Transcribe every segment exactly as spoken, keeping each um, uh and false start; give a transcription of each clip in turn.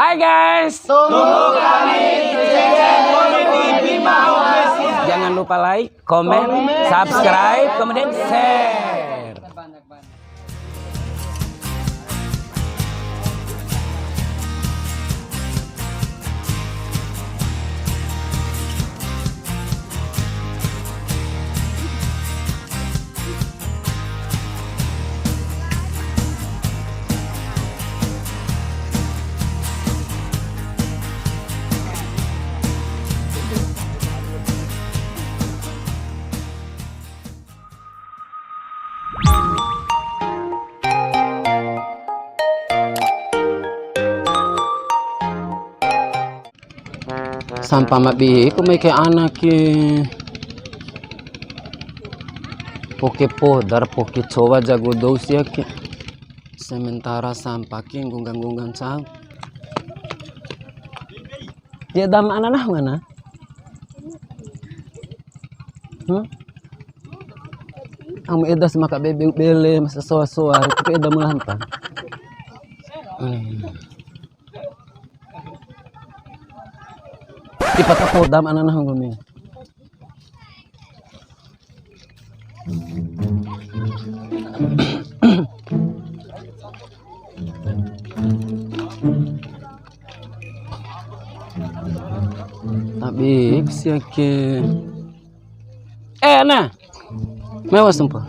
Hai guys. Tunggu kami di channel Komedi Bima Official. Jangan lupa like, komen, subscribe, kemudian share. Sampa ma biku mai ke ana ke. Poke poda ra poke cowa jago dou sia ke. Sementara sampa ke nggongga-nggongga ncau. Ti edam ana nahu ana? Hmm? Amu eda si maka bebe bele masa soa-soa, tapi eda mu lampa. Hmm. Tipa ta poda ma ana nahu nggomi. Tabe sia ke. Eh, nah. Mewah sumpah.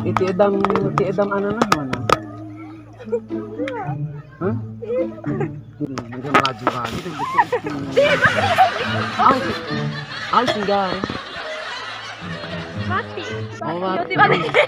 Iti edam, iti edam ana nahu ana? Hah? Ini, ini melaju lagi tuh, betul. Aus, aus enggak? Mati. Oh, mati. Mati, mati.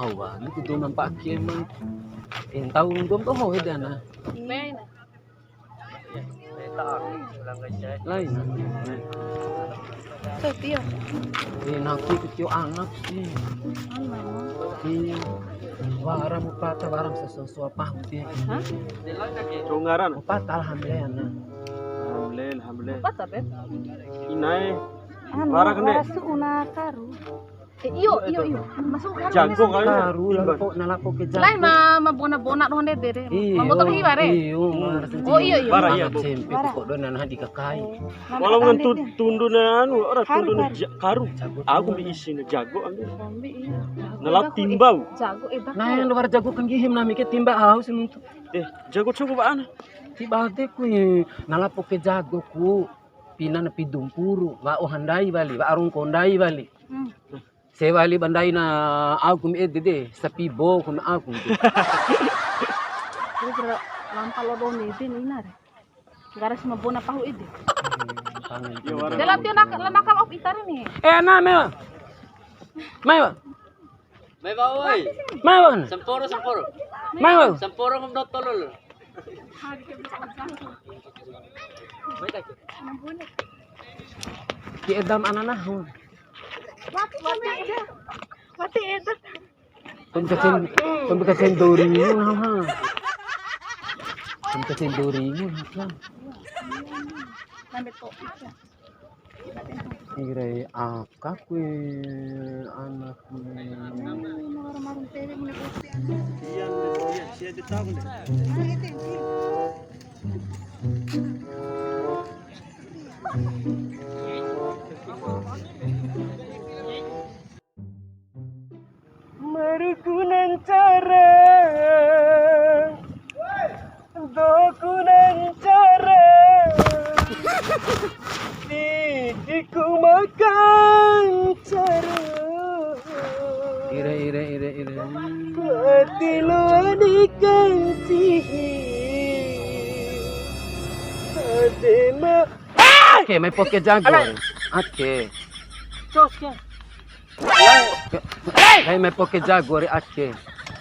Awa, ni kudu nampak kiai mah. Entau untung tuh mau hedana. Lain. Tuh, Tio. Eh, nanti ke Tio anak sih. Iya. Wara mu pata, wara mu sesuatu apa mungkin. Hah? Cungaran. Mu pata, alhamdulillah, anak. Alhamdulillah, alhamdulillah. Pata, Beb. Inae. Anu, wara kende. Wara su una karu. Eh, iyo, iyo, iyo. Masuk kan? Jago kali ya. Karu, lalo po, na lapo ke jago. Lain ma, ma bona-bona doho ndede re. Iyo, ma motor hiwa re. Iyo, oh, iyo, iyo. Bara, iya, Bu. Cempe, bara. Pokok do nana di kakai. Walau ngan tu-, tundu na anu, ora tundu na ja-, karu. Aku bi isi na jago ambil. Kombi, iya. Na lao timbau. Jago, eh, dah. Nah, yang luar jago kan gihim nami ke timba au si nuntu. Eh, jago cukup ana. Tiba ade ku, eh, na lapo ke jago ku. Pina na pidu mpuru, wa'u handai wali, wa'u rongko ndai wali. Hmm. Sewali ba ndai na au kum ede de, sapi bo kum au kum de. Terus lampa lodo nede ni ina re. Nggara si ma bona pahu ede. Hmm, tangan. Dela tio nak-, la nakal op ita re ni. Eh, na, mai wa. Mai wa. Mai wa, oi. Mai wa. Samporo, samporo. Mai wa. Samporo ngom dot tolol. Mai tak. Ki edam ana nahu. Mati, mati eda. Mati eda. Pembekas, pembekas dori nahu. Pembekas dori nahu. Nambah topi. Ire aka kue anak. Maruku na ncara, doku na ncara, didiku makan cara. Ire, ire, ire, ire. Wati loa di kancihi. Ade ma. Ake, mai poke jago. Ake. Cos ke. Lai mai poke jago re ake.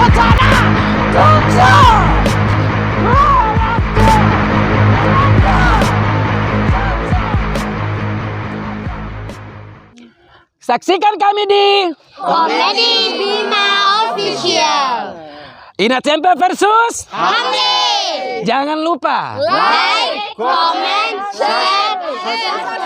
Cocok. Cocok. Saksikan kami di Komedi Bima Official. Ina Cempe versus Hamle. Jangan lupa like, comment, share,